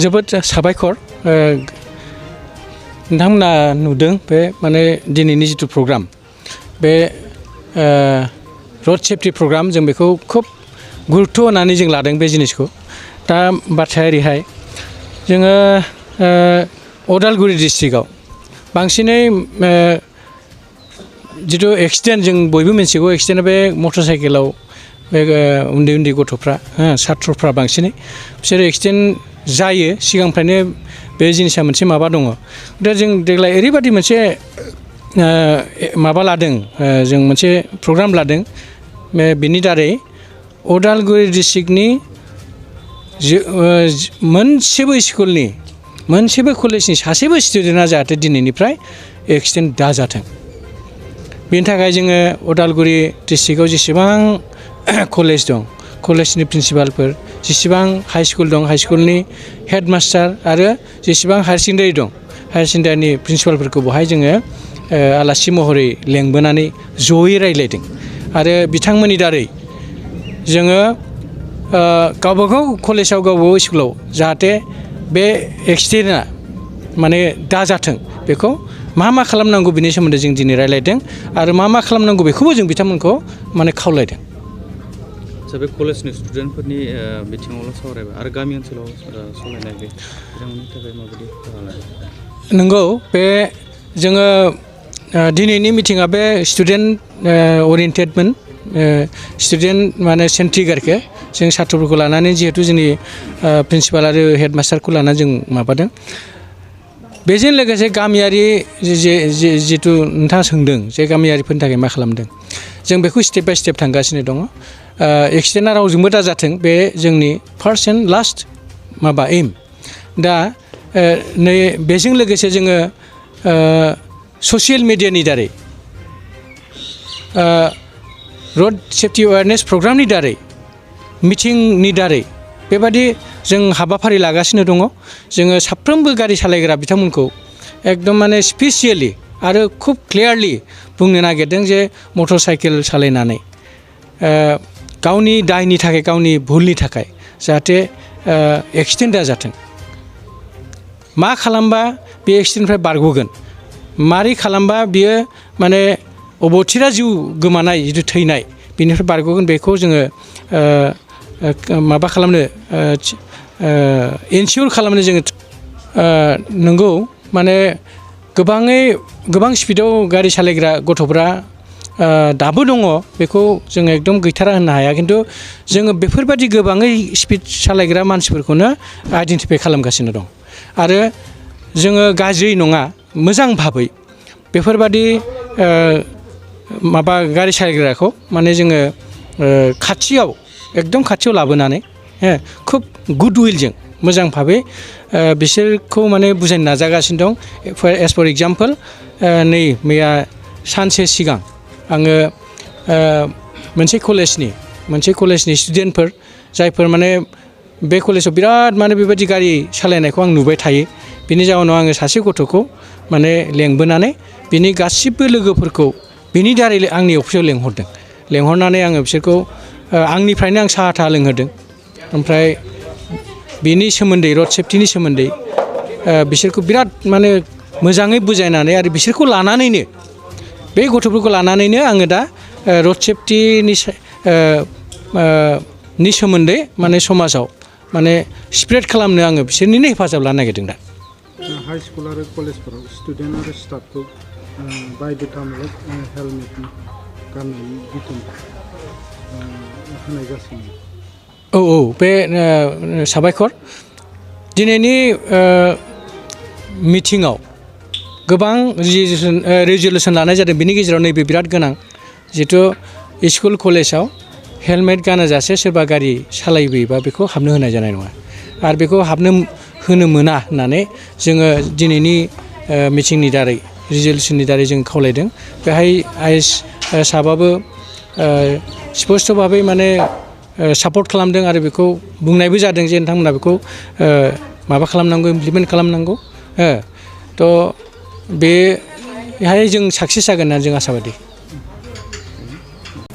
जोबोद साबायखर नोंथांमोना नुदों बे माने दिनैनि जिथु प्रग्राम बे रोड सेफ्टि प्रग्राम जों बेखौ खूब गुरुत्व होनानै जों लादों बे जिनिसखौ दा बाथ्राया ओरैहाय जोङो उदालगुरि डिस्ट्रिक्टआव बांसिनै जिथु एक्सिडेन्ट जों बयबो मिथिगौ एक्सिडेन्टआ बे मटर साइकेलाव बे उन्दै उन्दै गथ'फ्रा छात्रफ्रा बांसिनै बिसोर एक्सिडेन्ट जायो सिगांनिफ्रायनो बे जिनिसा मोनसे माबा दङ दा जों देग्लाय ओरैबायदि मोनसे माबा लादों जों मोनसे प्रग्राम लादों बेनि दारै उदालगुरि डिस्ट्रिक्टनि मोनसेबो स्कुलनि मोनसेबो कलेजनि सासेबो स्टुडेन्टआ जाहाथे दिनैनिफ्राय एक्सिडेन्ट दाजाथों बेनि थाखाय जोङो उदालगुरि डिस्ट्रिक्टआव जेसेबां कलेज दं कलेजनि प्रिन्सिपालफोर जेसेबां हाई स्कुल दं हाई स्कुलनि हेडमास्टार आरो जेसेबां हायार सेकेन्डारि दं हायार सेकेन्डारिनि प्रिन्सिपालफोरखौ बहाय जोङो आलासि महरै लेंबोनानै जयै रायज्लायदों आरो बिथांमोननि दारै जोङो गावबागाव कलेजाव गावबागाव स्कुलाव जाहाथे बे एक्सिडेन्टआ माने दाजाथों बेखौ मा खालामनांगौ बिनि सोमोन्दै जों दिनै रायज्लायदों आरो मा खालामनांगौ बेखौबो जों बिथांमोनखौ माने खावलायदों बे कलेजनि स्टुडेन्टफोरनि बिथिङावल' सावरायबाय आरो गामि ओनसोलाव सालायनाय बे बिथांमोननि थाखाय माबायदि नंगौ बे जोङो दिनैनि मिटिङा बे स्टुडेन्ट ओरिएन्टेडमोन स्टुडेन्ट माने सेन्ट्रिक आरोखि जों छात्रफोरखौ लानानै जिहेतु जोंनि प्रिन्सिपाल आरो हेडमास्टारखौ लानानै जों माबादों बेजों लोगोसे गामियारि जिथु नोंथाङा सोंदों जे गामियारिफोरनि थाखाय मा खालामदों जों बेखौ स्टेप बाय स्टेप थांगासिनो दङ एक्सिडेन्टआ रावजोंबो दाजाथों बे जोंनि फार्स्ट एन्ड लास्ट माबा एम दा नै बेजों लोगोसे जोङो ससियेल मिडियानि दारै रोड सेफ्टि एवारनेस प्रग्रामनि दारै मिटिंनि दारै बेबादि जों हाबाफारि लागासिनो दङ जोङो साफ्रोमबो गारि सालायग्रा बिथांमोनखौ एकदम माने स्पेसियेलि आरो खुब क्लियारलि बुंनो नागिरदों जे मटर साइकेल सालायनानै गावनि दायनि थाखाय गावनि भुलनि थाखाय जाहाथे एक्सिडेन्ट दाजाथों मा खालामबा बे एक्सिडेन्टनिफ्राय बारग'गोन मारै खालामबा बियो माने अबथिरा जिउ गोमानाय जिथु थैनाय बेनिफ्राय बारग'गोन बेखौ जोङो माबा खालामनो इनसियर खालामनो जोङो नंगौ माने गोबां स्पिडाव गारि सालायग्रा गथ'फ्रा दाबो दङ बेखौ जोङो एकदम गैथारा होननो हाया खिन्थु जोङो बेफोरबायदि गोबाङै स्पिड सालायग्रा मानसिफोरखौनो आइडेन्टिफाइ खालामगासिनो दं आरो जोङो गाज्रि नङा मोजां भाबै बेफोरबायदि माबा गारि सालायग्राखौ माने जोङो खाथियाव एकदम खाथियाव लाबोनानै खुब गुड उइलजों मोजां भाबै बिसोरखौ माने बुजायनो नाजागासिनो दं एस फर एग्जाम्पल नै मैया सानसे सिगां आङो मोनसे कलेजनि स्टुडेन्टफोर जायफोर माने बे कलेजाव बिराद माने बेबायदि गारि सालायनायखौ आं नुबाय थायो बिनि जाउनाव आङो सासे गथ'खौ माने लेंबोनानै बिनि गासिबो लोगोफोरखौ बिनि दारै आंनि अफिसाव लेंहरनानै आङो बिसोरखौ आंनिफ्रायनो आं साहा थाहा लोंहोदों ओमफ्राय बिनि सोमोन्दै रोड सेफ्टिनि सोमोन्दै बिसोरखौ बिराद माने मोजाङै बुजायनानै आरो बिसोरखौ लानानैनो बे गथ'फोरखौ लानानैनो आङो दा रोड सेफ्टिनि सोमोन्दै माने समाजाव माने स्प्रेड खालामनो आङो बिसोरनिनो हेफाजाब लानो नागिरदों दा हाई स्कुल आरो कलेजफोराव स्टुडेन्ट आरो स्टाफखौ बायध'तामूलक हेलमेट गाननायनि बिथोन होनाय जासिगोन औ बे साबायखर दिनैनि मिटिङाव गोबां रेजुलेसन लानाय जादों बिनि गेजेराव नैबे बिराद गोनां जिहेथु स्कुल कलेजाव हेलमेट गानाजासे सोरबा गारि सालायबोयोबा बेखौ हाबनो होनाय जानाय नङा आरो बेखौ हाबनो होनो मोना होननानै जोङो दिनैनि मिटिंनि दारै रेजुलेसननि दारै जों खावलायदों बेहाय आइएस साहाबाबो स्पष्ट भाबै माने सापर्ट खालामदों आरो बेखौ बुंनायबो जादों जे नोंथांमोना बेखौ माबा खालामनांगौ इमप्लिमेन्ट खालामनांगौ थ' बेहाय जों साक्सेस जागोन होननानै जों आसाबादि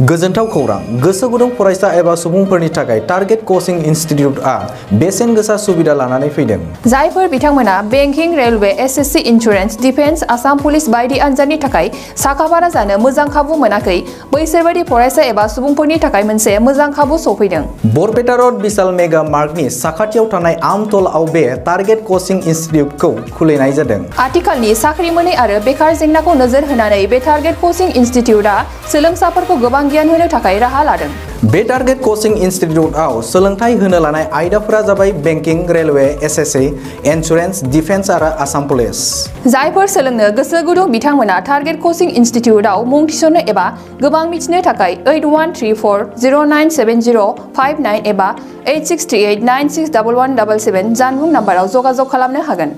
गोजोनथाव खौरां गोसो गुदुं फरायसा एबा सुबुंफोरनि थाखाय टारगेट कचिं इनस्टिट्यूटआ बेसेन गोसा सुबिदा लानानै फैदों। जायफोर बिथांमोना banking, railway, SSC, insurance, defence, Assam police बायदि आनजादनि थाखाय साखाफारा जानो मोजां खाबु मोनाखै बैसोरबायदि फरायसा एबा सुबुंफोरनि थाखाय मोनसे मोजां खाबु सफैदों। बरपेटा रोड विशाल मेगा मार्टनि साखाथियाव थानाय आमतलाव बे टारगेट कचिं इनस्टिट्यूटखौ खुलिनाय जादों। आथिखालनि साख्रि मोनै आरो बेकार जेंनाखौ नोजोर होनानै बे टारगेट कचिं इनस्टिट्यूटआ सोलोंसाफोरखौ गोबां गियान होनो थाखाय राहा लादों। बे टारगेट कचिं इनस्टिट्यूटआव सोलोंथाइ होनो लानाय आयदाफोरा जाबाय banking, railway, SSC, insurance, defence आरो आसाम पुलिस। जायफोर सोलोंनो गोसो गुदुं बिथांमोना टारगेट कचिं इनस्टिट्यूटआव मुं थिसननो एबा गोबां मिथिनो थाखाय 8134097059 एबा 8638961177 जानबुं नाम्बाराव जगाजग खालामनो हागोन।